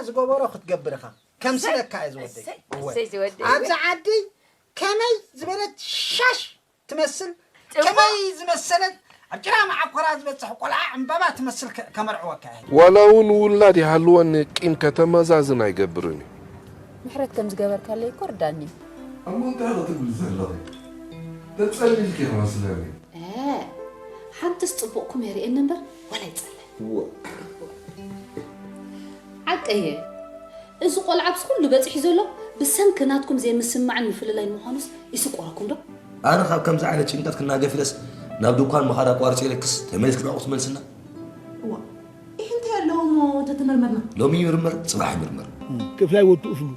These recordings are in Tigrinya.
ዝገበሮ ክትገብር ኢኻ። ከምስለካ እየ ዝወደይ። እሰይ፣ እወ። እሰይ ዝወደይ። ኣብዚ ዓዲ ከመይ ዝበለት ሻሽ ትመስል፣ ጥልፎ? ከመይ ዝመሰለት ኣብ ጭራ መዓኮራ ዝበጽሕ ቆልዓ ዕምባባ ትመስል ከ-፣ ከመርዕወካ እየ። ዋላ እውን ውላድ ይሃልወኒ ቂም ከተመዛዝን ኣይገብርን እዩ። ምሕረት ከም ዝገበርካለይ እኮ ርዳኒ። እሞ እንታይ ክትብሊ ዘለኺ? ተጸሊልኪ ክመስለኒ። እ፣ ሓንትስ ጽቡቕኩም የርእየኒ እምበር ዋላ ይጸልእ። እወ። ሓቀየ። እዚ ቆልዓ ብዚ ኩሉ በጺሑ ዘሎ ብሰንኪ ናትኩም ዘይምስምማዕን ምፍልላይን ምዃኑስ ይስቆረኩም ዶ? ኣነ ካብ ከምዚ ዓይነት ጭንቀት ክናገፍ ኢለስ ናብ ድኳን ምኻድ ኣቋሪጸ ኢለክስ ተመሊስኪ ናብኡ ክትመልስና? እዋ፣ ይህ እንታይ ኣለዎ እሞ ተተመርመርና? ሎሚ ይምርመር፣ ጽባሕ ይምርመር። ክፍላይ ወዱ እፍሉ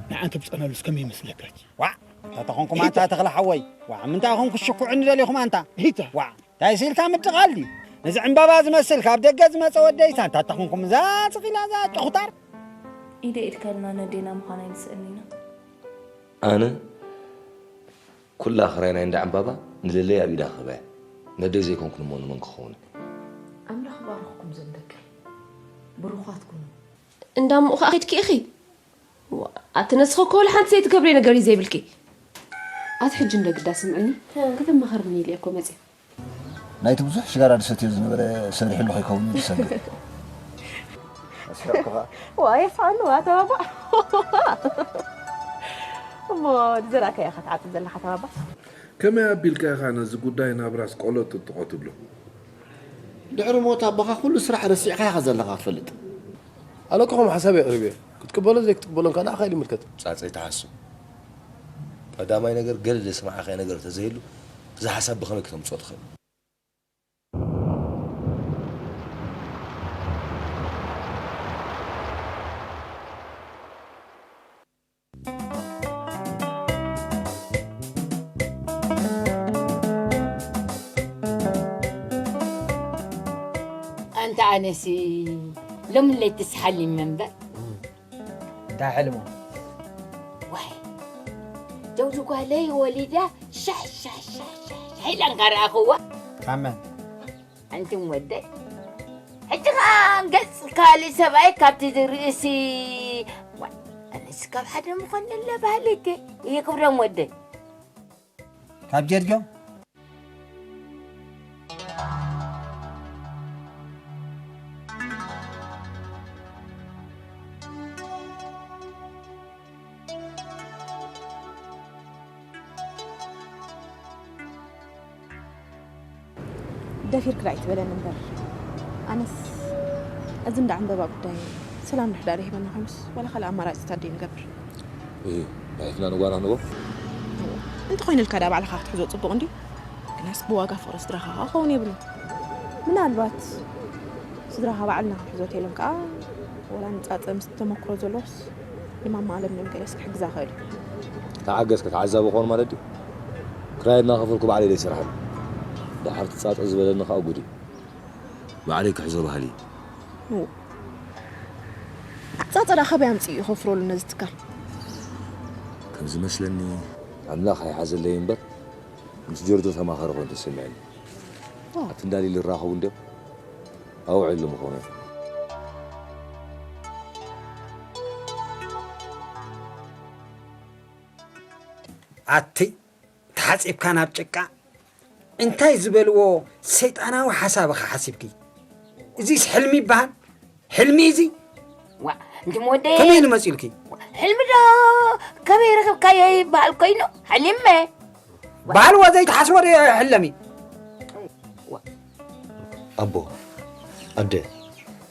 ንዓ እንተ ብጸናሉስ ከመይ ይመስለካ? ዋዕ፣ እንታይ ተኾንኩም ኣንታ ተኽለ ሓወይ? ዋዕ፣ ምንታይ ኢኹም ክሽኩዑኒ ደሊኹም ኣንታ? ሂታ። ዋዕ፣ እንታይ ሲልካ ምድቓል ድዩ? ነዚ ዕምባባ ዝመስል ካብ ደገ ዝመጸ ወደይሳ እንታይ ተኾንኩም እዛ ጽቒላ እዛ ጨኹታር? ኢደ ኢድካ ኢልና ነዴና ምዃን ኣይንስእን ኢና። ኣነ ኩላ ክራይ ናይ እንዳ ዕምባባ ንልለይ ኣብ ኢዳ ክህባ እየ። ነደይ ዘይኮንኩን እሞ ንመን ክኸውን? ኣምላኽ ይባርኽኩም ዞም ደቀይ። ብሩኻት ኩኑ። እንዳ እምኡ ከኣ ኬድኪ ኢኺ? ዋ፣ ኣቲ ነስኺ እኮ ወላ ሓንቲ ዘይትገብርዮ ነገር እዩ ዘይብልኪ። ኣቲ ሕጂ እንዶ ግዳ ስምዕኒ፣ ከተማኽርኒ ኢለ እኮ መጽየ። ናይቲ ብዙሕ ሽጋራ ዝሰትዮ ዝነበረ ሰሪሕሉ ከይከውን እዩ ዝሰግእ። ኣስሒቕኪ ኸኣ። ዋይ የስሓኑ ኣታ ባባ። እሞ ንዘራእካ ኢኻ ትዓጽድ ዘለኻ ኣታ ባባ። ከመይ ኣቢልካ ኢኻ ነዚ ጉዳይ ናብራስ ቆሎ ጥጥቖ ትብሎ? ድሕሪ ሞት ኣቦኻ ኩሉ ስራሕ ረሲዕካ ኢኻ ዘለኻ ክትፈልጥ። ኣለኩ ከም ሓሳብ የቕርብ እየ ክትቅበሎ ዘይክትቅበሎ እንካ ንዓኻ እዩ ዝምልከት። ጻጸ ይትሓሱ። ቀዳማይ ነገር ገለ ዘስማዓኻዮ ነገር እንተዘይህሉ እዚ ሓሳብ ብኸመይ ክተምጽኦ ትኽእል? ኣንታ ኣነሲ ሎሚ ለይትስ ሓሊመ እምበር። እንታይ ሕልሙ? ዋይ ጀውዚ ጓለይ ወሊዳ ሻሕ ሻሕ ሻሕ ሻሕ ኢላ እንካ ረኣኽዋ። ካብ መን? ኣንትን ወደይ ሕጂ ኸዓ ገጽ ካልእ ሰብኣይ ካብቲ ዝርእሲ ኣነስ ካብ ሓደ ምኾን ለባህሊቲ እየ ክብሮም ወደይ ካብ ጀርጆ ደፊርኪ ዶ ኣይትበለኒ እምበር ኣነስ እዚ እንዳ ዕምበባ ጉዳይ ሰላም ምሕዳር ይህበና ኮይኑስ ዋላ ካልእ ኣማራጺታት ደይንገብር? እሂ ናይትና ንጓራ ንቦ እንተኾይኑልካ ደኣ ባዕልኻ ክትሕዞ ጽቡቕ እንድዩ ግናስ ብዋጋ ፍቕሪ ስድራኻ ከኣ ክኸውን የብሉን ምናልባት ስድራኻ ባዕልና ክንሕዞ ተኢሎም ከኣ ዋላ ንጻጸ ምስ ተመክሮ ዘሎስ ንማማ ለምለም ገለስ ክሕግዛ ክእል እዩ ተዓገስ ከተዓዛቢ ክኾን ማለት ድዩ ክራይ እናኸፈልኩ ባዕለይ ዘይሰርሓሉ ደሓር ትጻጸ ዝበለኒ ከኣ ጉድ እዩ ባዕለይ ክሕዞ ባህሊ እዩ ጻጸ ደኣ ካበይ ኣምጺኡ ይኸፍረሉ ነዚ ትካል ከም ዝመስለኒ ኣምላኽ ኣይሓዘለይ እምበር ምስ ጆርጆ ተማኸረ ኮይኑ ተሰሚዕኒ ኣብቲ እንዳሊል ይራኸቡ እንድዮም ኣውዕሉ ምኾኑ ኣቲ ተሓጺብካ ናብ ጭቃ እንታይ ዝበልዎ ሰይጣናዊ ሓሳብ ኢኻ ሓሲብኪ እዚስ ሕልሚ ይበሃል ሕልሚ እዚ ዋ እንት ወደይ ከመይ ኢሉ መፂልኪ ሕልሚ ዶ ከመይ ረኽብካዮ ይበሃል ኮይኑ ሕሊመ በሃልዎ ዘይትሓስቦ ዶ ሕለሚ ኣቦ ኣደ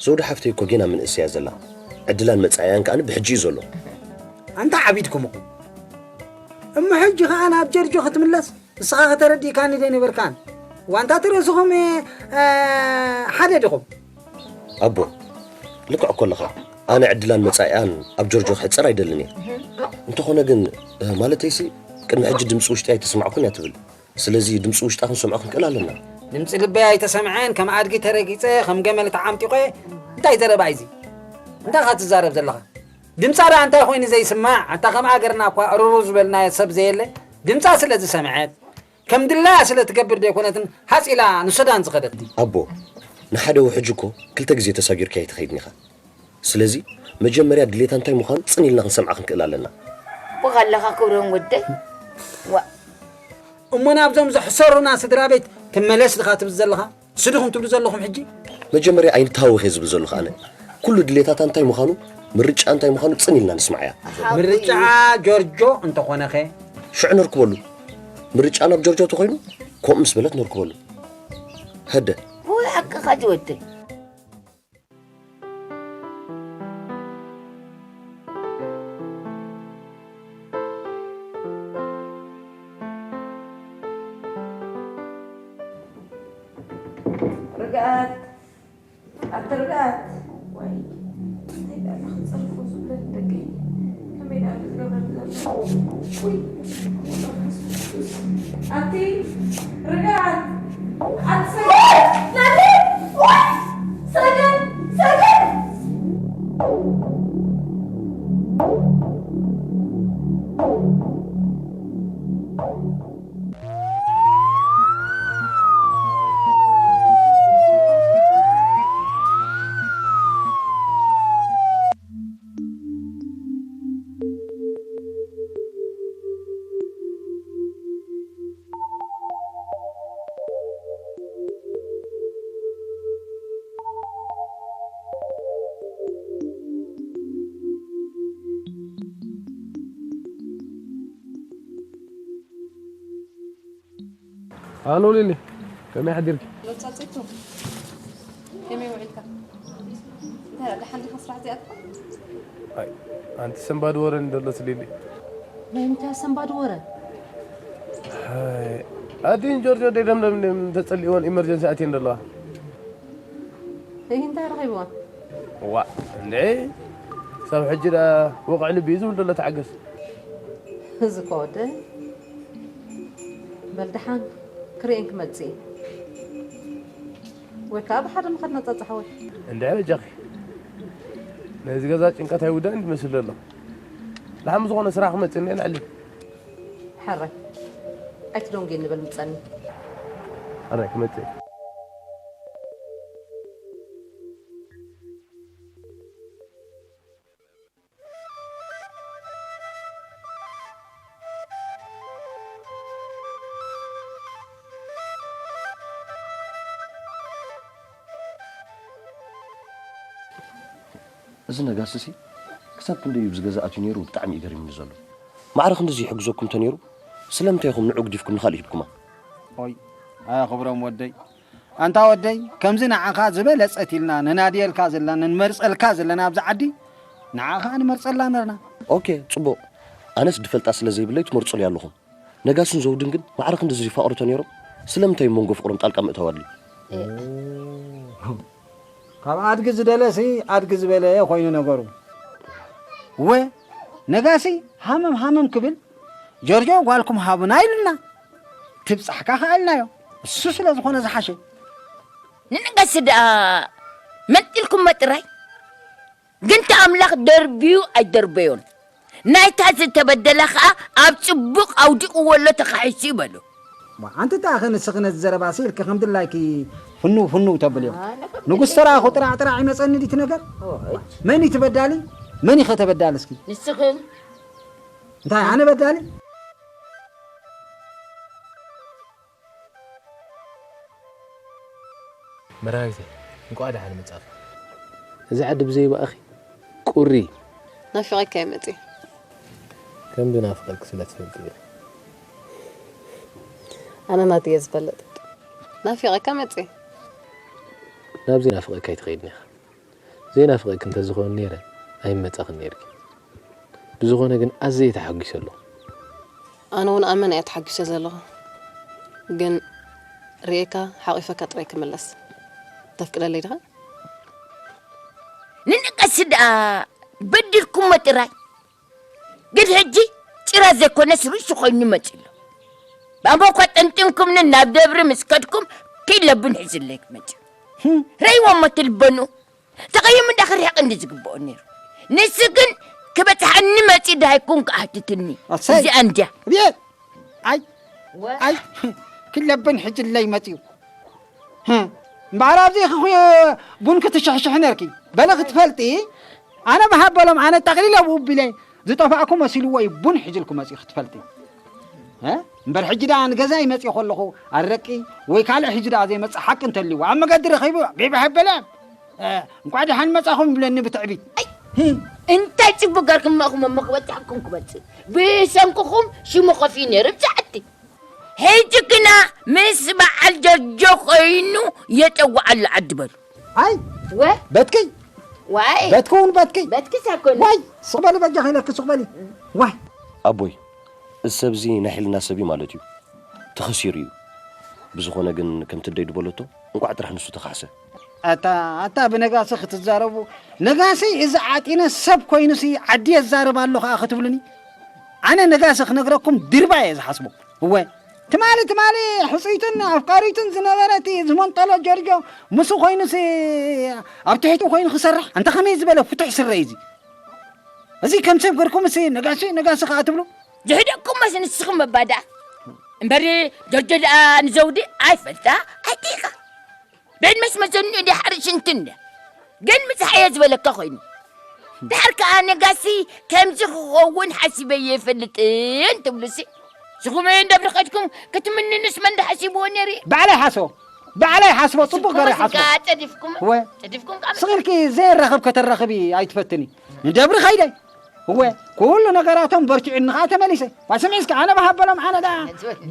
ዘውዲ ሓፍተይ እኮ ጌና ምንእስ እያ ዘላ ዕድላን መፃእያን ከኣኒ ብሕጂ እዩ ዘሎ ኣንታ ዓቢድኩም እኹ እሞ ሕጂ ኸዓ ናብ ጀርጆ ክትምለስ ንስኻ ከተረዲእካኒ ዘይነበርካን ዋንታ ትርእስኹም ሓደ ዲኹም ኣቦ ልክዕ እኮ ኣለኻ ኣነ ዕድላን መፃኢኣን ኣብ ጆርጆ ክሕፀር ኣይደልን እየ እንተኾነ ግን ማለተይሲ ቅድሚ ሕጂ ድምፂ ውሽጢ ኣይተስማዕኩን እያ ትብል ስለዚ ድምፂ ውሽጣ ክንሰምዖ ክንክእል ኣለና ድምፂ ልበይ ኣይተሰምዐን ከም ኣድጊ ተረጊፀ ከም ገመል ተዓምጢቆ እንታይ ዘረባ እዚ እንታይ ኻ ትዛረብ ዘለኻ ድምፃ ደኣ እንታይ ኮይኑ ዘይስማዕ ኣታ ከም ኣገርና እኳ ርሩ ዝበልናዮ ሰብ ዘየለ ድምፃ ስለ ዝሰምዐት ከም ድላያ ስለ ትገብር ደይኮነትን ሃፅ ኢላ ንሱዳን ዝኸደት ኣቦ ንሓደ ውሕጅ እኮ ክልተ ግዜ ተሳጊርካ ኣይትኸይድን ኢኻ ስለዚ መጀመርያ ድሌታ እንታይ ምዃኑ ጽን ኢልና ክንሰምዓ ክንክእል ኣለና። ብኻ ኣለኻ ክብሮም ወደይ። ዋ እሞ ናብዞም ዘሕሰሩና ስድራ ቤት ትመለስ ድኻ ትብል ዘለኻ? ንሱ ድኹም ትብሉ ዘለኹም ሕጂ? መጀመርያ ኣይንተሃወኽ እየ ዝብል ዘለኹ ኣነ። ኩሉ ድሌታታ እንታይ ምዃኑ፣ ምርጫ እንታይ ምዃኑ ጽን ኢልና ንስማዓያ። ምርጫ ጆርጆ እንተኾነኸ? ሽዑ ነርክበሉ። ምርጫ ናብ ጆርጆ ተኾይኑ ከምኡ ምስ በለት ነርክበሉ። ሀደ። ወይ ሓቅኻ ዝወደይ። ርግኣት ኣቲ ርግኣት ዋይ እንታይ ዳኣ ክፀርፎ ዝብለኒ ደቀይ ከመይ ዳኣ ክገብረኒ ዘሎ ውይ ኣቲ ርግኣት ኣቲ ሰገን ናቲ ዋይ ሰገን ሰገን ሃሎ ሊሊ፣ ከመይ ሓዲርኪ? ሎቻ ጺቱ፣ ከመይ ውዒልካ? እንታይ ደኣ፣ ደሓን ዲኻ ስራሕ እዚኣትካ? ኣይ፣ ኣንቲ ሰንባዲ ወረ እንደሎስ ሊሊ። ናይ ምንታይ ሰንባዲ ወረ? ኣይ፣ ኣዲን ጆርጆ ደይ ደምደም ተጸሊእወን ኢመርጀንሲ ኣትየን ዘለዋ። እይ እንታይ ረኺብዋ? ዋእ እንድዒ ክሳብ ሕጂ ደኣ ወቕዒ ልቢ እዩ ዝብል ዘሎ ተዓገስ። እዚ እኮ ወደይ በል ደሓን ክርእየን ክመጽእ እየ። ወይ ከኣ ብሓደ ምኸድና ጻጻ ሓወይ። እንድዒ በጃኺ ነዚ ገዛ ጭንቀት ኣይውዳእን ዝመስል ዘሎ። ደሓን ብዝኾነ ስራሕ ክመጽእ እኒአ ንዕልል። ሕራይ ኣይትደንጉየኒ በል ምጸኒ። ሕራይ ክመጽእ እየ። እዚ ነጋሲ ሲ ክሳብ ክንደይ እዩ ኣብዚ ገዛ ኣትዩ ነይሩ ብጣዕሚ እዩ ገሪሙኒ ዘሎ። ማዕረ ክንድዚ ይሕግዘኩም እንተነይሩ ስለምንታይ ኢኹም ንዑ ግዲፍኩም ንኻልእ ሂብኩማ? ኦይ ኣያ ክብሮም ወደይ ኣንታ ወደይ ከምዚ ንዓኻ ዝበለጸት ኢልና ነናድየልካ ዘለና ንመርጸልካ ዘለና ኣብዚ ዓዲ ንዓኻ ንመርጸላ ነርና። ኦኬ ጽቡቕ ኣነስ ድፈልጣ ስለ ዘይብለይ ትመርጹለይ ኣለኹም። ነጋስን ዘውድን ግን ማዕረ ክንድዚ ይፋቐሩ ተነይሮም ስለምንታይ ኣብ መንጎ ፍቕሮም ጣልቃ ምእታው ኣድልዩ? ካብ ኣድጊ ዝደለሲ ኣድጊ ዝበለየ ኮይኑ ነገሩ። እወ ነጋሲ ሃመም ሃመም ክብል ጆርጆ ጓልኩም ሃቡና ኢሉና ትብጻሕካ ከኣልናዮ እሱ ስለ ዝኾነ ዝሓሸ። ንነጋሲ ደኣ መንጢልኩሞ ጥራይ ግን እቲ ኣምላኽ ደርብዩ ኣይደርበዮን። ናይታ ዝተበደለ ኸኣ ኣብ ጽቡቕ ኣውዲቕዎ ኣሎ ተኻሒሱ ይበሎ። ዋ ኣንቲ ተኣኸ ንስኺ ነዚ ዘረባሲ ኢልኪ ከም ድላይኪ ፍንው ፍንው ተብልዮ። ንጉስ ተራእኹ ጥራዕ ጥራዕ ይመጸኒ ድዩ እቲ ነገር? መን እዩ እቲ በዳሊ? መን እዩ ኸ ተበዳሊ እስኪ? ንስኽን እንታይ ኣነ በዳሊ? መርሃዊተይ እንቋዕ ደሓን መጻእኺ። እዚ ዓዲ ብዘይባእኺ ቁሪ። ናፊቐካ እየ መጺኤ። ከም ዝናፍቐኪ ስለ ትፈልጢ ኢኺ። ኣነ ናተይ እየ ዝፈልጥ። ናፊቐካ መጺኤ። ናብ ዘይናፍቐካ ኣይትኸይድን ኢኻ። ዘይናፍቐኪ እንተዝኸውን ነይረ ኣይምመጻእክን ነይርኪ። ብዝኾነ ግን ኣዝየ ተሓጒሰ ኣለኹ። ኣነ እውን ኣመና እየ ተሓጒሰ ዘለኹ። ግን ርእየካ ሓቒፈካ ጥራይ ክምለስ። ተፍቅደለይ ዲኻ? ንንቀሲ ደኣ በዲልኩሞ ጥራይ። ግን ሕጂ ጭራ ዘይኮነስ ርእሱ ኮይኑ መጺ ኣሎ። ባምባ እኳ ጠንጢንኩምኒ ናብ ደብሪ ምስ ከድኩም ክኢለብን ሒዝለይ ክመጽእ። ረይዎ እሞ ትልበኑ ተቐይሙ እንዳ ክርሕቕ እንዲ ዝግብኦ ነይሩ። ንሱ ግን ክበጽሓኒ መጺ ዳይኩን ክኣትትኒ። ኣሰይ! እዚኣ እንድያ። እብየ! ኣይ! ኣይ! ክለብን ሕጅለይ መጺኡ። እምበኣር ኣብዚ ክኹ ቡን ክትሽሕሽሕ ነርኪ። በለ ክትፈልጢ ኣነ ብሃበሎም ኣነ ጠቕሊለ ብኡ ቢለ ዝጠፋእኩ መሲልዎ እዩ ቡን ሒዝልኩ መፂኡ ክትፈልጢ። እ? እምበር ሕጂ ደኣ ንገዛይ መፂኡ ከለኹ ኣረቂ ወይ ካልእ ሒዙ ደኣ ዘይመፅእ ሓቂ እንተልይዎ ኣብ መገዲ ረኺቡ ቢብሃበለ፣ እ፣ እንኳዕ ደሓን መፃኹም ይብለኒ ብትዕቢት። ኣይ፣ እንታይ ጽቡቅ ገርኩም መኹም መኽበጥ ሓኩም ክበጽ ብሰንኩኹም ሽሙ ከፊ ነይሩ ብዛዕቲ ሕጂ ግና ምስ በዓል ጀርጆ ኮይኑ የጠውዓሉ ዓዲ በሉ። ኣይ ወ በትክይ ዋይ በትኪ እውን በትክይ። በትኪ ሳኮኒ። ዋይ ስቕ በሊ በጃኺ ኢለኪ ስቕ በሊ። ዋይ ኣቦይ እዚ ሰብዚ ናይ ሕልና ሰብ እዩ ማለት እዩ። ተኸሲሩ እዩ። ብዝኾነ ግን ከምቲ ኣደይ ድበለቶ እንቋዕ ጥራሕ ንሱ ተኻሕሰ። ኣታ ኣታ ብነጋሲ ክትዛረቡ ነጋሲ እዚ ዓጢነ ሰብ ኮይኑሲ ዓዲ የዛርብ ኣሎ ኸኣ ክትብሉኒ ኣነ ነጋሲ ክነግረኩም ድርባ እየ ዝሓስቦ እወ ትማሊ ትማሊ ሕጽይቱን ኣፍቃሪቱን ዝነበረ እቲ ዝመንጠሎ ጆርጆ ምስኡ ኮይኑሲ ኣብ ትሕቲኡ ኮይኑ ክሰርሕ ኣንታ ከመይ ዝበለ ፍቱሕ ስረ እዩ እዚ እዚ ከም ሰብ ገርኩምሲ ነጋሲ ነጋሲ ኸኣ ትብሉ ዝሕደቅኩሞስ ንስኹም እባ ደኣ እምበር ጆርጆ ደኣ ንዘውዲ ኣይፈልጣ ኣይጥይቃ ብዕድመስ መዘንኡ ድያ ሓርሽ እንትን ግን ምጽሓየ ዝበለካ ኮይኑ ድሓር ከኣ ነጋሲ ከምዚ ክኸውን ሓሲበ የፈልጥን ትብሉሲ ስኹም እንደ ብርኸትኩም ክትምንንስ መን ድሓሲብዎ ነይሩ ባዕላይ ሓስቦ ባዕላይ ሓስቦ ጽቡቅ ገረ ሓስቦ ጸዲፍኩም ጸዲፍኩም ስቕልኪ ዘይራኸብ ከተራኽቢ ኣይትፈትኒ ንደብሪ ኸይደ እወ ኩሉ ነገራቶም በርቲዑኒ ከዓ ተመሊሰ ዋ ስምዒ እስከ ኣነ ብሃበሎም ኣነ ደኣ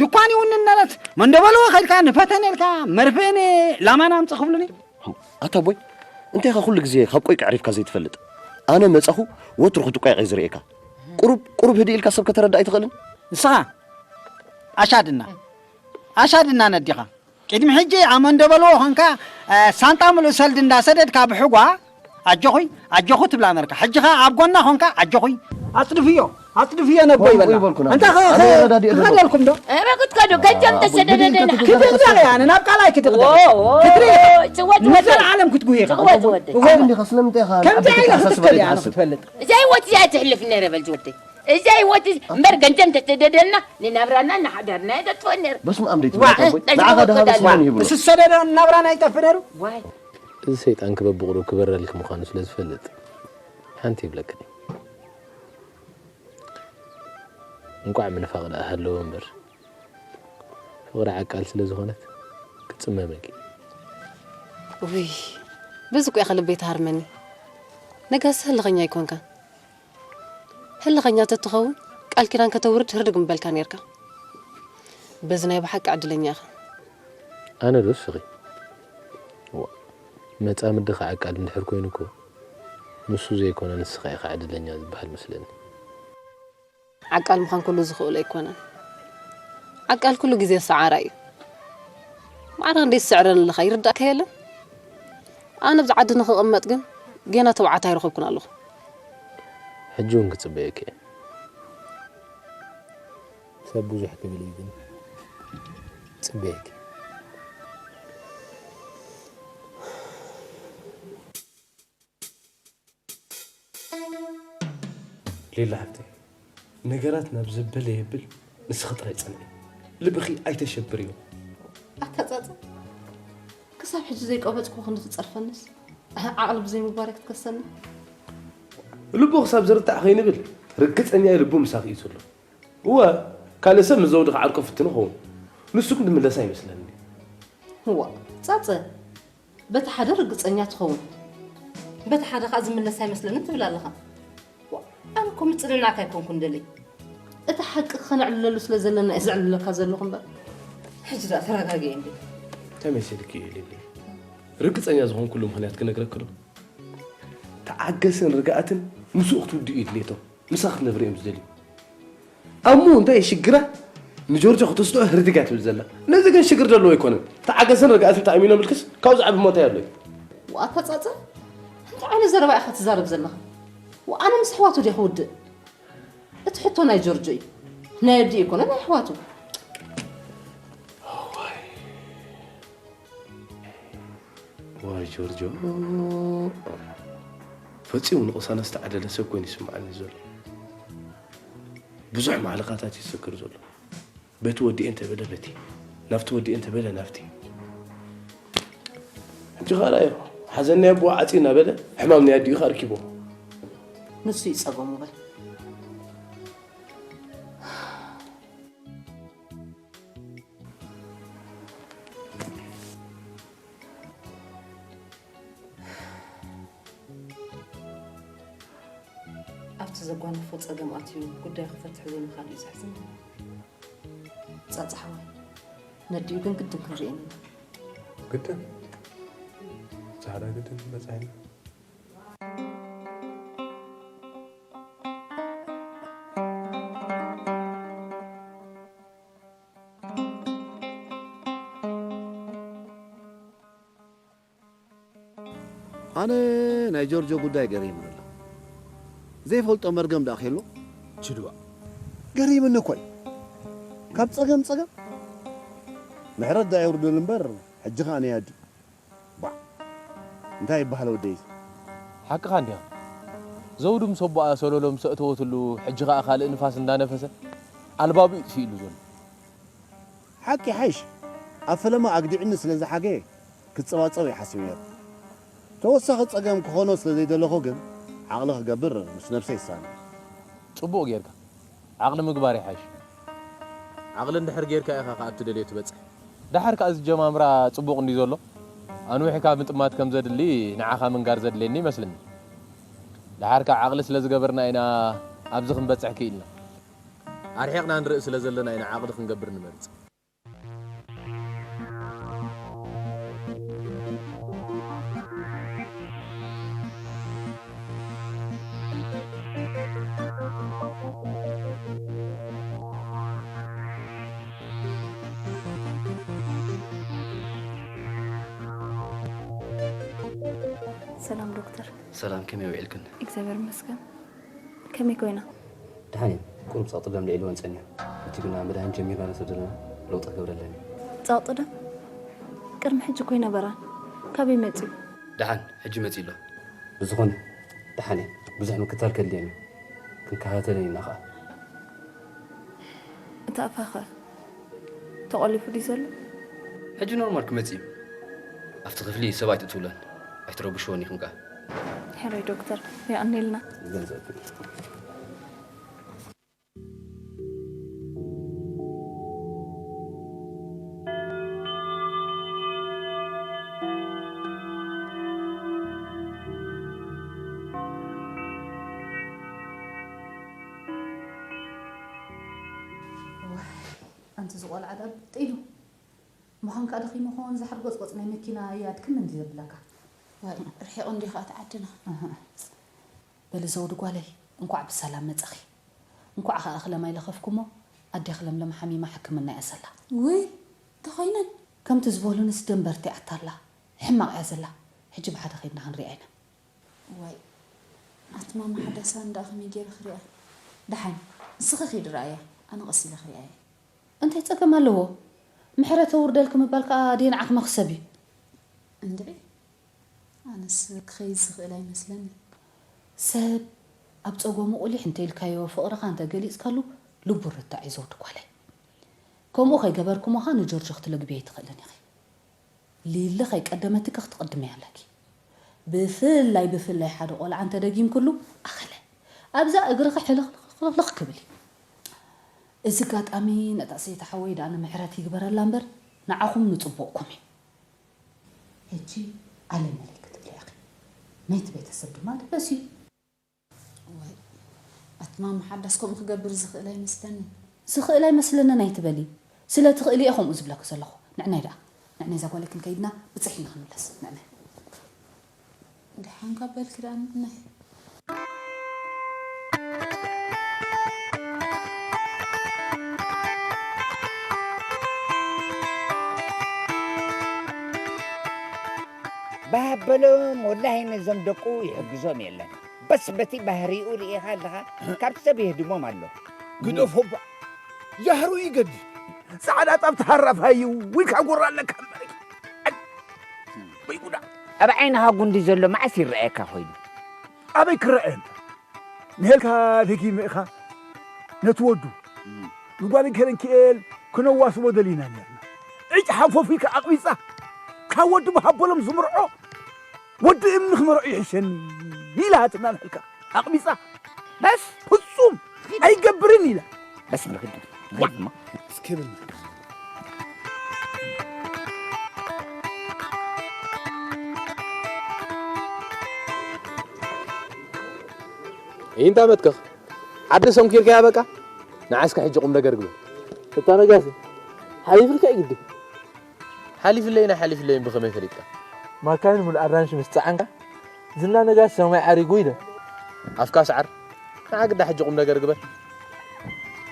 ድኳን ይውንን ነበርት መንደበልዎ ከድካ ንፈተነ ኢልካ መርፍእኒ ላማና ኣምፅ ክብሉኒ ኣታ ኣቦይ እንታይ ኢኻ ኩሉ ግዜ ካብ ቆይቂ ዕሪፍካ ዘይትፈልጥ ኣነ መፃኹ ወትሩ ክትቆይቕ እየ ዝርእየካ ቁሩብ ቁሩብ ህድእ ኢልካ ሰብ ከተረዳ ኣይትኽእልን ንስኻ ኣሻድና ኣሻድና ነዲኻ ቅድሚ ሕጂ ኣብ መንደበልዎ ኾንካ ሳንጣ ምሉእ ሰልዲ እንዳሰደድካ ብሕጓ ኣጆኹይ ኣጆኹ ትብላ ነርካ ሕጂ ኸ ኣብ ጎና ኾንካ ኣጆኹይ ኣጽድፍዮ ኣጽድፍዮ ነቦ ይበላ እንታ ክኸደልኩም ዶ ኧረ ክትከዱ ገንዘብ ተሰደደደና ክድቕደቕ እያ ኣነ ናብ ቃላይ ክድቕደቕ ክትሪ ንዘለዓለም ክትጉሂ ኢኻ ከምዚ ኢለ ክትከል እያ ኣነ ክትፈልጥ እዛ ህይወት እዚኣ ትሕልፍ ነረ በል ዝወደይ እዛ ህይወት እምበር ገንዘብ እንተተደደልና ንናብራና ንሓዳርና የደጥፈን ነይሩ። በስመ ኣብ ደይትብላ ኣቦይ ንዓኻ ድሃበ ስለ ይብሉ። ዝሰደዶ ናብራና ይጠፍ ነይሩ። ዋይ እዚ ሰይጣን ክበብቑሩ ክበረልኪ ምዃኑ ስለ ዝፈልጥ ሓንቲ ይብለክን እዩ። እንቋዕ ምንፋቕ ደኣ ሃለወ እምበር ፍቕሪ ዓቃል ስለ ዝኾነት ክትጽመመኪ። ውይ በዚ እኮ ኢኻ ልበይ ትሃርመኒ። ነጋሲ ህልኸኛ ኣይኮንካን። ህልኸኛ ተትኸውን ቃል ኪዳን ከተውርድ ህርድግ ምበልካ ኔርካ። በዚ ናይ ብሓቂ ዕድለኛ ኢኻ። ኣነ ዶ እስኺ? ዋእ መጻምድኻ ዓቃል እንድሕር ኮይኑ እኮ ንሱ ዘይኮነ ንስኻ ኢኻ ዕድለኛ ዝበሃል መስለኒ። ዓቃል ምዃን ኩሉ ዝኽእሎ ኣይኮነን። ዓቃል ኩሉ ግዜ ሰዓራይ እዩ። ማዕረ ክንደይ ትስዕረኒ ኣለኻ ይርዳእካ የለን? ኣነ ኣብዚ ዓዲ ንኽቕመጥ ግን ጌና ተባዕታይ ኣይረኸብኩን ኣለኹ። ሕጂ እውን ክጽበየኪ እየ። ሰብ ብዙሕ ክብል እዩ ግን ክጽበየኪ። ሌላ ሓብተይ፣ ነገራት ናብ ዘበለ የብል ንስኺ ጥራይ ጽንዒ። ልብኺ ኣይተሸብርዮ። ኣታ ጸጸ፣ ክሳብ ሕጂ ዘይቆበጽኩ ክንዲ ትጸርፈንስ ዓቕሊ ብዘይምግባረይ ክትከሰኒ። ልቡ ክሳብ ዝርታዕ ከይንብል ርግጸኛ እየ ልቡ ምሳኺ እዩ ዘሎ። እወ፣ ካልእ ሰብ ምስ ዘውዲ ክዓርቆ ፍትኑ ኸውን። ንሱ ግን ዝምለስ ኣይመስለኒ። እዋ፣ ጸጸ፣ በቲ ሓደ ርግጸኛ ትኸውን፣ በቲ ሓደ ኸኣ ዝምለስ ኣይመስለንን ትብል ኣለኻ። ዋእ፣ ኣነ እኮ ምጽንናዕካ ኣይኮንኩን ደልየ። እቲ ሓቂ ከነዕልለሉ ስለ ዘለና እየ ዘዕልለካ ዘለኹ እምበር። ሕጂ ደኣ ተረጋግኢ እንዴ። እንታይ መሲልኪ እዩ ሊሊ? ርግጸኛ ዝኾንኩሉ ምኽንያት ክነግረኪ ዶ? ተዓገስን ርግኣትን ምስኡ ክትውድኡ እዩ ድሌቶም። ምሳኺ ክትነብሪ እዮም ዝደልዩ። ኣሙ እንታይ ሽግራ ንጆርጆ ክትስጥኦ ህርድግ እያ ትብል ዘላ። ነዚ ግን ሽግር ዘለዎ ኣይኮነን። ተዓገስን ርግኣትን ተኣሚኖምልክስ ካብኡ ዝዓቢ ሞት ኣየሎይ። ዋእ ኣታ ጸጸ፣ እንታይ ዓይነት ዘረባ ኢኻ ትዛረብ ዘለኻ? ዋእ ኣነ ምስ ኣሕዋቱ ድየ ክውድእ? እቲ ሕቶ ናይ ጆርጆ እዩ። ናይ ኣዲኡ ኣይኮነን ናይ ኣሕዋቱ። ዋይ ጆርጆ ፈጺሙ ንቕሳነት ዝተዓደለ ሰብ ኮይኑ ይስምዓኒ ዘሎ። ብዙሕ ማዕለኻታት እዩ ዝሰግር ዘሎ። በቲ ወዲኤ እንተበለ በቲ፣ ናብቲ ወዲኤ እንተበለ ናብቲ። ሕጂ ኸኣ ርኣዮ፣ ሓዘን ናይ ኣቦኡ ዓጽዩ እናበለ ሕማም ናይ ኣዲኡ ኸኣ ኣርኪብዎ። ንሱ ይጸገሙ በል። ኣብቲ ዘጓነፎ ጸገም ኣትዩ ጉዳዩ ክፈትሕ ዘይምኻድ እዩ ዘሕዝን። ጻጻ ሓወይ፣ ነዲኡ ግን ግድን ክንርእየኒ ኢና። ግድን? ጻዕዳ ግድን በጻሕና። ኣነ ናይ ጆርጆ ጉዳይ ገሪሙኒ ኣሎ። ዘይፈልጦ መርገም ደኣ ክህሉ? ችድዋ። ገሪምኒ እኮ እዩ። ካብ ጸገም ጸገም። ምሕረት ደኣ የውርደሉ እምበር፣ ሕጂ ኸኣ ነይ ኣድዩ። ባዕ። እንታይ ይበሃል ወደይ? ሓቅኻ እንዲኻ። ዘውዱ ምስ ኣቦኣ ሰሎሎ ምስ ኣእተወትሉ፣ ሕጂ ኸኣ ካልእ ንፋስ እንዳነፈሰ፣ ኣልባቡ እዩ ጥፊእሉ ዘሎ። ሓቂ ሓይሽ፣ ኣብ ፈለማ ኣግዲዕኒ ስለ ዝሓገየ ክጸባጸብ እየ ሓሲበ ነይረ። ተወሳኺ ጸገም ክኾኖ ስለ ዘይደለኹ ግን፣ ዓቕሊ ክገብር ምስ ነብሰይ ይሳነ። ጽቡቕ ጌርካ። ዓቕሊ ምግባር ይሓይሽ። ዓቕሊ እንድሕር ጌርካ ኢኻ ከኣ ኣብ ትደልዮ ትበጽሕ። ደሓር ከኣ እዚ ጀማምራ ጽቡቕ እንድዩ ዘሎ፣ ኣንዊሕካ ምጥማት ከም ዘድሊ ንዓኻ ምንጋር ዘድልየኒ ይመስለኒ። ደሓር ከኣ ዓቕሊ ስለ ዝገበርና ኢና ኣብዚ ክንበጽሕ ክኢልና። ኣርሒቕና ንርኢ ስለ ዘለና ኢና ዓቕሊ ክንገብር ንመርጽ። ሰላም ዶክተር። ሰላም፣ ከመይ ውዒልክን? እግዚኣብሔር ይመስገን። ከመይ ኮይና? ደሓን እየን። ቁሩብ ጸቕጢ ደም ልዒልወን ጸኒሑ። እቲ ግና መድሃኒት ጀሚርና ነሰብ ዘለና ለውጢ ክገብረለን እዩ። ጸቕጢ ደም? ቅድሚ ሕጂ እኮ ኣይነበራን። ካበይ መጺኡ? ደሓን፣ ሕጂ መጺኡ ኣሎ። ብዝኾነ፣ ደሓን እየን። ብዙሕ ምክትታል ከድልየን እዩ። ክንከታተለን ኢና ኸኣ። እቲ ኣፋኸ? ተቖሊፉ ድዩ ዘሎ? ሕጂ ኖርማል ክመጽእ እዩ። ኣብቲ ክፍሊ ሰብ ኣይትእትውለን። ኣይትረብሽወን ኢኹም ከኣ። ሕራይ ዶክተር፣ የቐንየልና። ገንዘብ። ኣንቲ ዝቖልዓ ደኣ ብጥ ኢሉ። ምዃን ከኣ ደኺሙ ኸውን፣ ዝሓር ጎጽጎጽ ናይ መኪና ይኣድክም እንዲ ዘብለካ። ዋይ፣ ርሒቕ እንዲ ኸኣ እቲ ዓድና። ኣህ። በሊ ዘውዲ ጓለይ፣ እንኳዕ ብሰላም መጻኺ። እንኳዕ ኸኣ እኽለ ማይ ለኸፍኩሞ፣ ኣዴኺ ለምለም ሓሚማ ሕክምና እያ ዘላ። ውይ፣ ተኾይነን። ከምቲ ዝበሉንስ ደንበርቲ ኣታላ፣ ሕማቕ እያ ዘላ። ሕጂ ብሓደ ኸይድና ክንሪኣ ኢና። ዋይ፣ ኣቲ ማማ ሓዳሳ እንዳ ከመይ ገይረ ክሪኣ? ደሓን፣ ንስኺ ኺዲ ረኣያ፣ ኣነ ቀስ ኢለ ክሪኣ እየ። እንታይ ጸገም ኣለዎ? ምሕረት ተውርደልኪ ምባል ከኣ ኣደይ ንዓኺ መኽሰብ እዩ። እንድዒ፣ ኣነስ ክኸይድ ዝኽእል ኣይመስለንን። ሰብ ኣብ ጸገሙ ቁሊሕ እንተ ኢልካዮ፣ ፍቕርኻ እንተ ገሊጽካሉ፣ ልቡ ርታዕ እዩ ዘውዲ ጓለይ። ከምኡ ከይገበርክሞ ኸኣ ንጆርጆ ክትልግብዮ ኣይትኽእልን ኢኺ። ሊሊ ከይቀደመትኪ ክትቕድምያ ኣለኪ። ብፍላይ ብፍላይ ሓደ ቆልዓ እንተደጊምክሉ ኣኸለ ኣብዛ እግርኺ ሕልኽልኽልኽ ክብል እዩ። እዚ ኣጋጣሚ ነታ ሰይቲ ሓወይ ደኣ ንምሕረት ይግበረላ እምበር ንዓኹም ንጽቡቕኩም እዩ። ሕጂ ዓለመለይ ክትብሊ ኢኺ። ናይቲ ቤተሰብ ድማ ደበስ እዩ። ዋይ፣ ኣቲ ማማ ሓዳስ ከምኡ ክገብር ዝኽእል ኣይመስለንን። ዝኽእል ኣይመስለንን ኣይትበሊ። ስለ ትኽእሊ እየ ከምኡ ዝብለኪ ዘለኹ። ንዕናይ ደኣ፣ ንዕናይ እዛ ጓለይ ክንከይድና ብጽሒና ክንምለስ። ንዕናይ። ደሓን ካብ በልኪ ደኣ ንዕናይ። ባህ በሎም፣ ወላሂ ነዞም ደቁ ይሕግዞም የለን። በስ በቲ ባህሪኡ ርኢኻ ኣለኻ፣ ካብ ሰብ የህድሞም ኣሎ። ግደፎ እባ፣ ጃህሩ ይገድል። ጻዕዳ ጣብ ተሃራፋይ እዩ፣ ወይ ካጎራ ኣለካ እምበሪ። ኣይ፣ ወይ ጉዳ። ኣብ ዓይንኻ ጉንዲ ዘሎ መዓስ ይረኣየካ ኮይኑ? ኣበይ ክረኣየና? ንሄልካ ደጊመ ኢኻ ነቲ ወዱ። ንጓል ከረንክኤል ክነዋስቦ ደሊና ኔርና። ዕጭ ሓንፎፊ ከኣቕቢጻ፣ ካብ ወዲ ብሃበሎም ዝምርዖ ወዲ እምኒ ክመርዖ ይሕሸኒ ኢላትና ንሄልካ ኣቕቢጻ። በስ ፍጹም ኣይገብርን ኢለ። በስ ንኽድ ንኽድ እሞ። እስኪ ብል። ይንታ መትከኽ ዓዲ ሰንኪርካያ በቃ። ንዓስካ ሕጂ ቁም ነገር ግበር። እታ ነጋሲ ሓሊፍልካ እዩ ግዲ። ሓሊፍለይን ኣይሓሊፍለይን ብኸመይ ፈሊጥካ? ማካይን ሙሉእ ኣራንሽ ምስ ጸዓንካ ዝና ነጋሲ ሰማይ ዓሪጉ ኢለ። ኣፍካ ሰዓር። ንዓ ግዳ ሕጂ ቁም ነገር ግበር።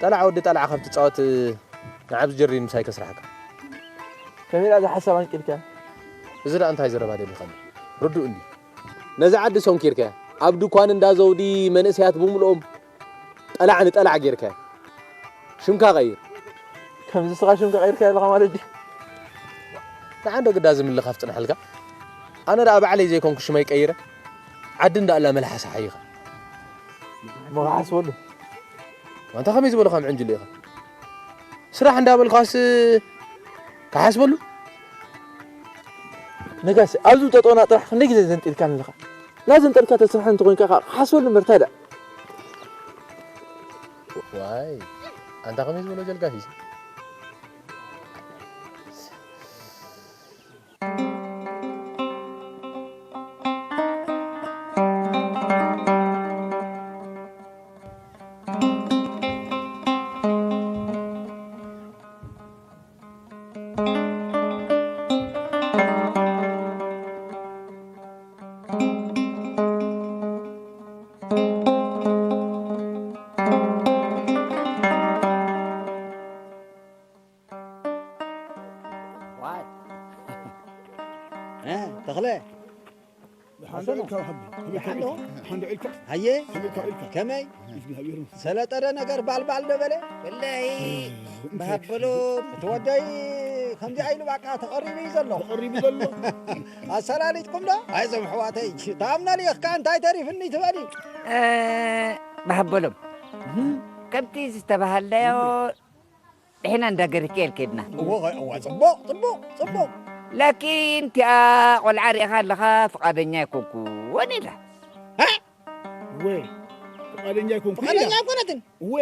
ጠላዕ ወዲ ጠላዕ ካብ ትጻወት ንዓብ ዝጀሪን ምሳይ ከስራሕካ። ከመይ ደኣ እዛ ሓሳብ ኣንቂልካ? እዚ ደኣ እንታይ ዘረባ ደሊኻኒ? ርዱእ እንዲ። ነዚ ዓዲ ሰንኪርካያ ኣብ ድኳን እንዳ ዘውዲ መንእሰያት ብምልኦም ጠላዕ ንጠላዕ ጌርካያ። ሽምካ ቀይር። ከምዚ ስኻ ሽምካ ቀይርካያ ኣለኻ ማለት ድዩ? ንዓንዶ ግዳ ዝምልኻፍ ጽንሓልካ። ኣነ ደኣ ባዕለይ ዘይኮንኩ ሽመይ ቀይረ ዓዲ እንዳኣላ መልሓስ ሓይኻ። እሞ ክሓስበሉ። ኣንታ ከመይ ዝበልኻ ምዕንጅል ኢኻ? ስራሕ እንዳበልካስ ክሓስበሉ? ነጋሲ ኣብዚ ጠጠውና ጥራሕ ክንደይ ግዜ ዘንጢልካ ኣለኻ? ላዘንጠልካ ተስርሐ እንተኾይንካ ከዓ ክሓስበሉ እምበር እንታይ ደኣ? ዋይ ኣንታ ከመይ ዝበሎ ጀልጋፊ ዋይ እ ተኽለ ደሓን ዶ ኢልካ ወሃቢ? ከመይ ደሓን ዶ? ኢልካ? ደሓን ዶ ኢልካ? ሃየ ከመይ ኢልካ ኢልካ? ከመይ እግዚኣብሔር ይመስገን። ሰለጠደ ነገር ባልባል ዶ በለ? ወላሂ እንታይ በሃበሎም። እቲ ወደይ ከምዚኣ ኢሉ በቃ ተቐሪቡ እዩ ዘሎ። ተቐሪቡ ዘሎ። ኣሰላሊጥኩም ዶ? ኣይዞም ኣሕዋተይ ታምና ልኢኽካ እንታይ ተሪፍኒ ትበሊ? እ፣ በሃበሎም ከምቲ ዝተባሃልናዮ ድሕና እንዳገርኬል ከድና። እወ እወ ጽቡቕ ጽቡቕ ጽቡቕ። ላኪን እቲኣ ቆልዓ ርኢኻ ኣለኻ ፍቓደኛ ኣይኮንኩን ኢላ። እወ ፍቓደኛ ኣይኮንኩን ኢላ። ፍቓደኛ ኣይኮነትን። እወ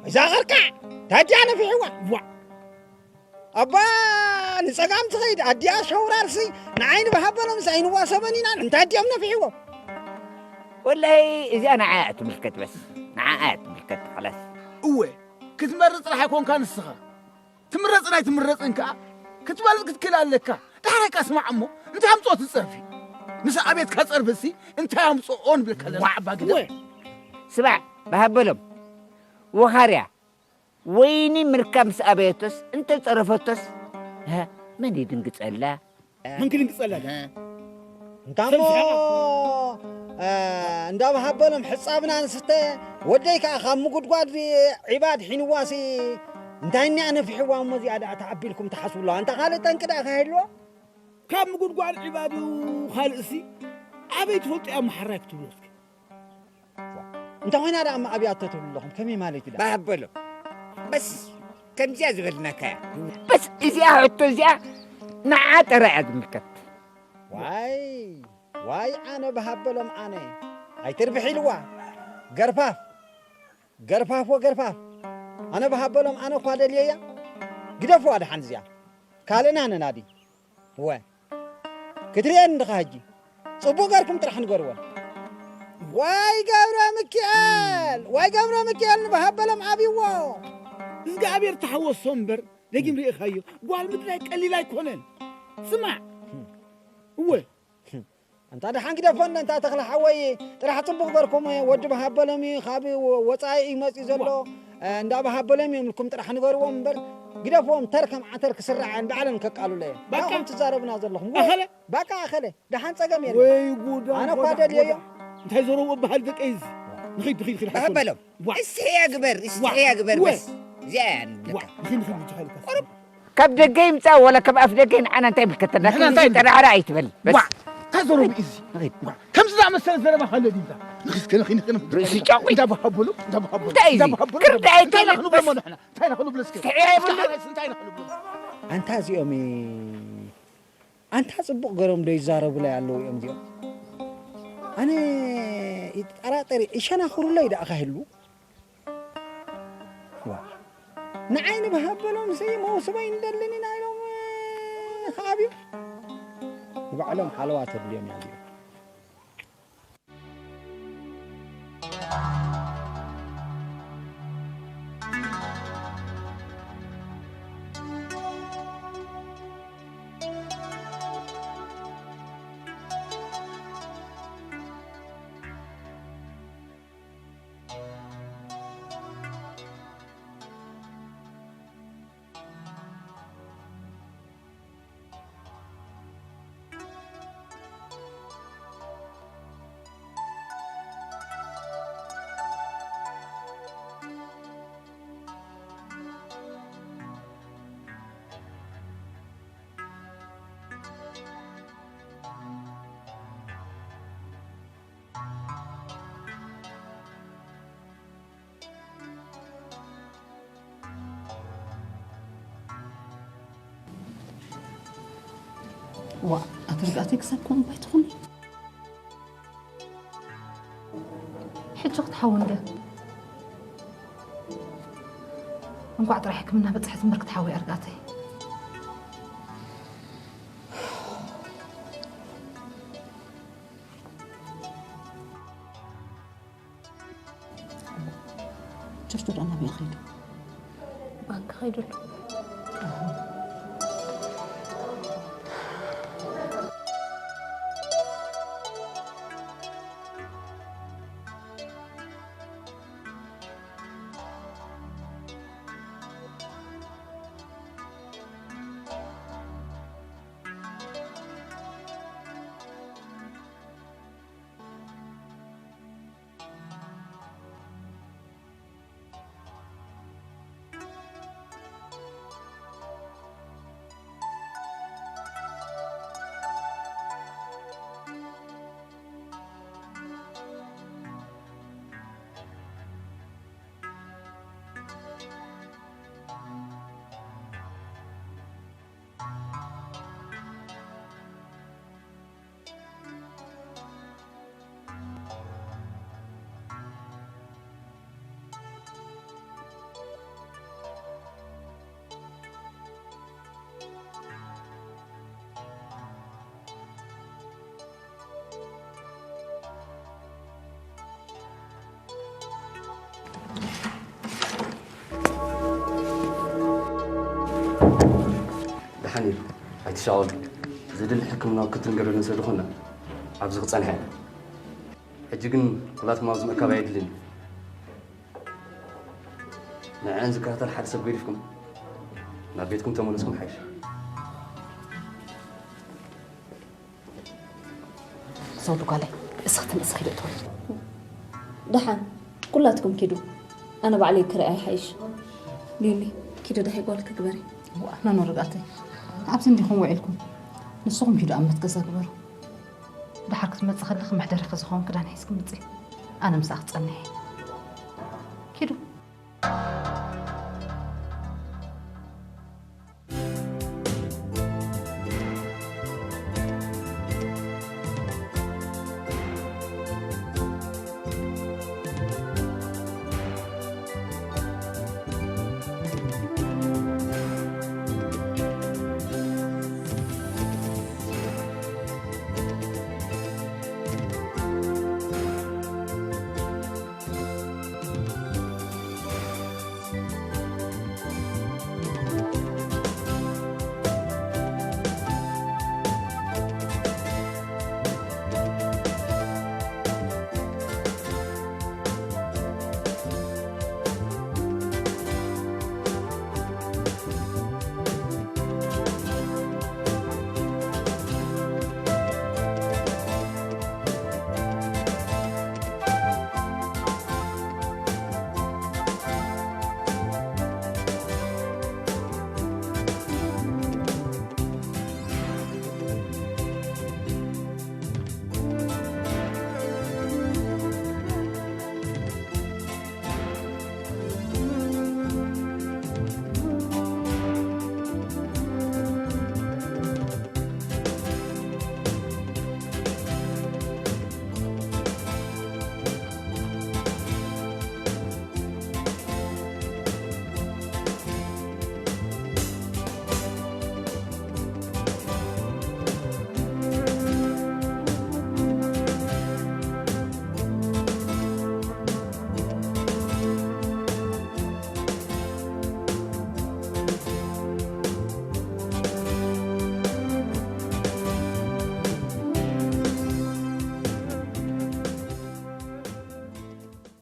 እዛ ኸርካዕ ታዲያ ነፊሕዋ። ዋ ኣባ ንጸጋም ትኸይድ ኣዲኣ ሸውራርሲ ንዓይ ንበሃበሎምስ ኣይንዋሰበን ኢና እንታይ ኣዲኦም ነፊሕዎም። ወላሂ እዚኣ ንዓኣ እያ ትምልከት በስ ንዓኣ እያ ትምልከት ኸላስ። እወ ክትመርጽ ጥራሕ ኣይኮንካ ንስኻ ትምረጽን ኣይትምረጽን ከኣ ክትበልጽ ክትክእል ኣለካ። ዳሕራይ ከኣ ስማዕ እሞ እንታይ ኣምጽኦ እቲ ጸርፊ? ምስ ኣቤትካ ጸርፊ ሲ እንታይ ኣምጽኦ ንብል ከለና ዓባ ግደ። ስማዕ በሃበሎም ወኻርያ ወይኒ ምርካብ ምስ ኣበየቶስ እንተ ጸረፈቶስ መን ይድንግጸላ? መን ክድንግጸላ? እንታሞ እንዳበሃበሎም ሕጻብና ንስተ ወደይ ከኣ ካብ ምጉድጓድ ዒባ ድሒንዋሲ እንታይ እኒኣ ነፊሕዋ እሞ እዚኣ ደኣ ተዓቢልኩም ትሓስብለዋ እንታ ካልእ ጠንቂ ደኣ ከይህልዎ ካብ ምጉድጓድ ዒባ ድዩ ካልእሲ ኣበይ ትፈልጦ እያ መሓራይ ክትብሎ እስኪ እንተ ኮይና ደኣ እማ ኣብያ ተትብሉ ኣለኹም ከመይ ማለት እዩ ደኣ? ባህ በሎ። በስ ከምዚኣ ዝበልናካያ። በስ እዚኣ ሕቶ እዚኣ ንዓ ጥራይ እያ ዝምልከት። ዋይ ዋይ ኣነ ብሃበሎም ኣነ ኣይትርብሕ ኢልዋ ገርፋፍ ገርፋፍ ወገርፋፍ ኣነ ብሃበሎም ኣነ እኳ ደልየያ ግደፍዋ ደሓን እዚኣ ካልእና ነናዲ እወ ክትርእየን እንድኻ ሕጂ ጽቡቕ ገርኩም ጥራሕ ንገርወን ዋይ ገብረ ምክኤል ዋይ ገብረ ምክኤል ንበሃበሎም ኣብይዎ እግዚኣብሔር ተሓወሶ እምበር ደጊም ርኢኻዮ ጓል ምድላይ ቀሊል ኣይኮነን ስማዕ እወ ኣንታ ደሓን ግደፈኒ ኣንታ ተኽለ ሓወይ ጥራሕ ጽቡቕ ገርኩም ወዲ በሃበሎም እዩ ካብ ወጻኢ እዩ መጺኡ ዘሎ እንዳ በሃበሎም እዮም ኢልኩም ጥራሕ ንገርዎም እምበር ግደፍዎም ተር ከም ዓተር ክስራዕ እየን ባዕለን ከቃልሎ እየን ባዕኹም ትዛረቡና ዘለኹም ኣኸለ ባቃ ኣኸለ ደሓን ጸገም የለ ወይ ጉድ ኣነ እኳ ደልየዮ እንታይ ዘረቡ እበሃል ደቀይ እዚ ንኺድ ንኺድ ኺድ ሓሶ በሎም እስሕያ ግበር እስሕያ ግበር በስ እዚኣ እያ ንብለካ ንኺድ ንኺድ ንኺድ ካብ ደገ ይምጻእ ወላ ካብ ኣፍ ደገ ንዓና እንታይ ይምልከተና ንሕና እንታይ ክንዲ ጠራዕራ ኣይትበል በስ ዋ እንታይ ዘረቡ እዩ እዚ ንኺድ ዋ ከምዚ ዝኣመሰለ ዘረባ ሃለ ድዩ ንኺድ ንኺድ ንኺድ ንኺድ ርእሲ ጫቑ እንዳበሃበሉ እንዳበሃበሉ እንታይ እዩ እንዳበሃበሉ ክርዳ እንታይ እንታይ ንብለሞ ንሕና እንታይ ንኽንብሎ እስኪ እስሕያ ይብሉ እንታይ ንኽንብሎ ኣንታ እዚኦም ኣንታ ጽቡቕ ገሮም ዶ ይዛረቡላይ ኣለዉ እዮም እዚኦም ኣነ ይጠራጠር፣ ይሸናኽሩለይ ደኣ ካህሉ። ዋ፣ ንዓይ ንብሃበሎም ሲ መውስቦ ይንደልን ኢና ኢሎም፣ ኸዓብዩ። ንባዕሎም ሓለዋ ተድልዮም እዮም። ዋ፣ ኣቲ ርግኣተይ ክሳብ ከምኡ ባይትኹኒ። ሕጂ ክትሓዊ እንደ እንኳዕ ጥራሕ ሕክምና በጽሐት እምበር ክትሓዊ እያ ርግኣተይ። ቸርች ወደ ኣናብያ ኸይዱ። ባንክ ኸይዱ ኣሎ። ደሓን እዩ፣ ኣይትሻቐሉ። ዝድሊ ሕክምናዊ ክትትል ንገብረለን ስለ ዝኾንና ኣብዚ ክጸንሓ እየ። ሕጂ ግን ኩላትኩም ኣብዚ ምእካብ ኣየድልን እዩ። ንዐን ዝከታተል ሓደ ሰብ ገዲፍኩም ናብ ቤትኩም ተመለስኩም ሓይሽ። ሰው ጓለይ፣ እስኺ ትንእስኺ ዶ ትኾኒ? ደሓን፣ ኩላትኩም ኪዱ። ኣነ ባዕለይ ክርኢ ይሓይሽ። ሊሊ፣ ኪዲ ደሃይ ጓልኪ ግበሪ። እዋ፣ ኖኖ ርግኣተይ፣ ኣብዚ እንዲኹም ውዒልኩም። ንስኹም ኪዱ ኣብ መት ገዛ ግበሩ። ደሓር ክትመጽእ ከለኺ መሕደሪኺ ዝኸውን ክዳን ሒዝኪ ምጺ። ኣነ ምሳኺ ክጸንሕ እየ።